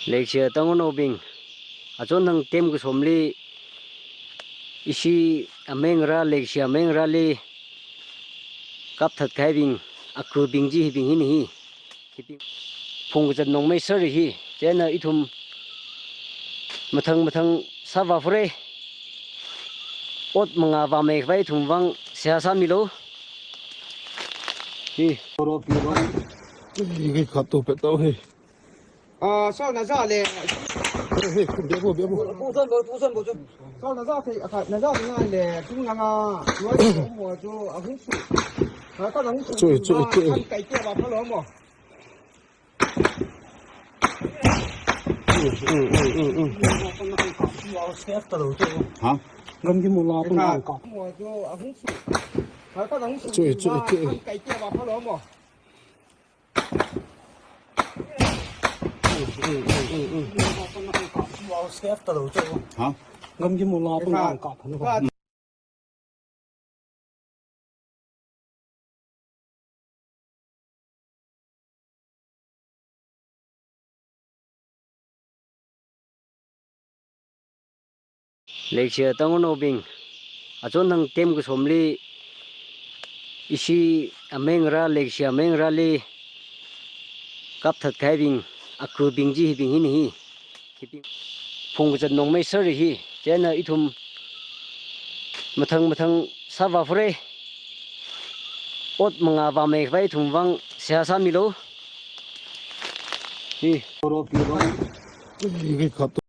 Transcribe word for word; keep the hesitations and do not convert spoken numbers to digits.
Lekshia tang uno bing. A chon nang tem ku somli. Isi ameng ra lekshia ameng ra li. Kap that kai bing. A ku bing ji hi bing hi ni hi. Phung ka jan nong mai sar hi. Chena ithum. Mathang mathang sava fure. Ot manga va mai vai thum vang sia sa milo. Hi. Ro pi ro. Igi khat to pet to hi. Ah, so na za le. Hey, hey, bia bo, bia bo. Bu zon bo, bu zon bo. So na za ke, ka na za nga le, tu na nga. Lo mo jo, a hung su. Ka ka hung su. Chui, chui, chui. Kan kai ke ba pha lo mo. Ha? Gam ki mula pun ka. Chui, chui, chui. Ha? Gam ki mula pun ka. Lekshia tang uno bing. A chon nang tem ku somli. Isi ameng ra lekshia ameng ra li. Kap that kai bing. A ku bing ji hi bing hi ni hi. Phung ka jan nong mai sar hi. Chena ithum. Mathang mathang sava fure. Ot manga va mai vai thum vang sia sa milo. Hi. Ro pi ro. Igi khat to.